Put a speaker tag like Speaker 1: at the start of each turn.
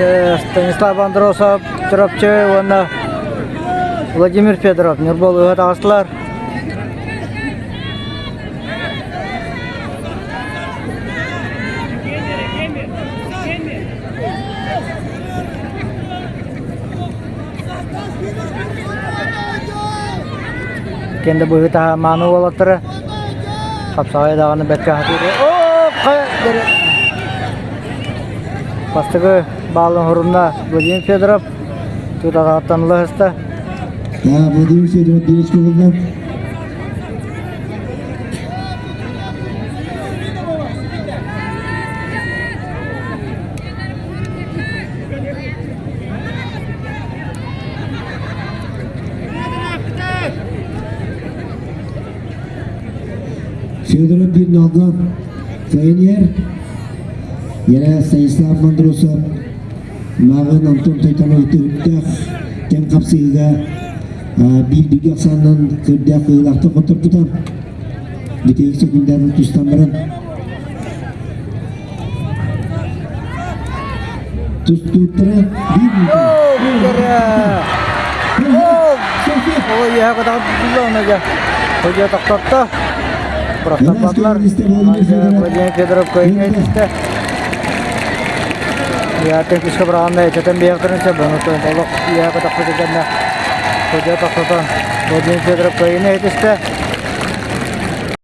Speaker 1: Станислав Андросов Чурапчы уонна Владимир Федоров Ньурба улууһа таҕыстылар. Кэнде быһыытаһа мааны уолаттара хапсаҕай даҕаны бэркэ аһатыыр. Бастакы баалын хорунна Владимир Федоров тутатаҕыттан ыла сыста.
Speaker 2: Владимир Федоров биир булла. Федоров биир налга Фейнер, Яра Станислав Мандросов, Мааҕын Антон Тойтонов төрүттээх тэҥ хапсыһыыга биир бигэ ахсаанынан кырдаах кыһыылаахтык хотторбута. Бүтэһик секундарын тустан баран Тустууттара биир
Speaker 1: Судья тохтотто. Бырахтарбатылар. Владимир Федоров көйгө түстэ. Яатын күскэ быраҕанна этэтэн биэхтэрин сөп. Олох иэхэ тахсытыганна судья тохтотон Владимир Федоров көйгө түстэ.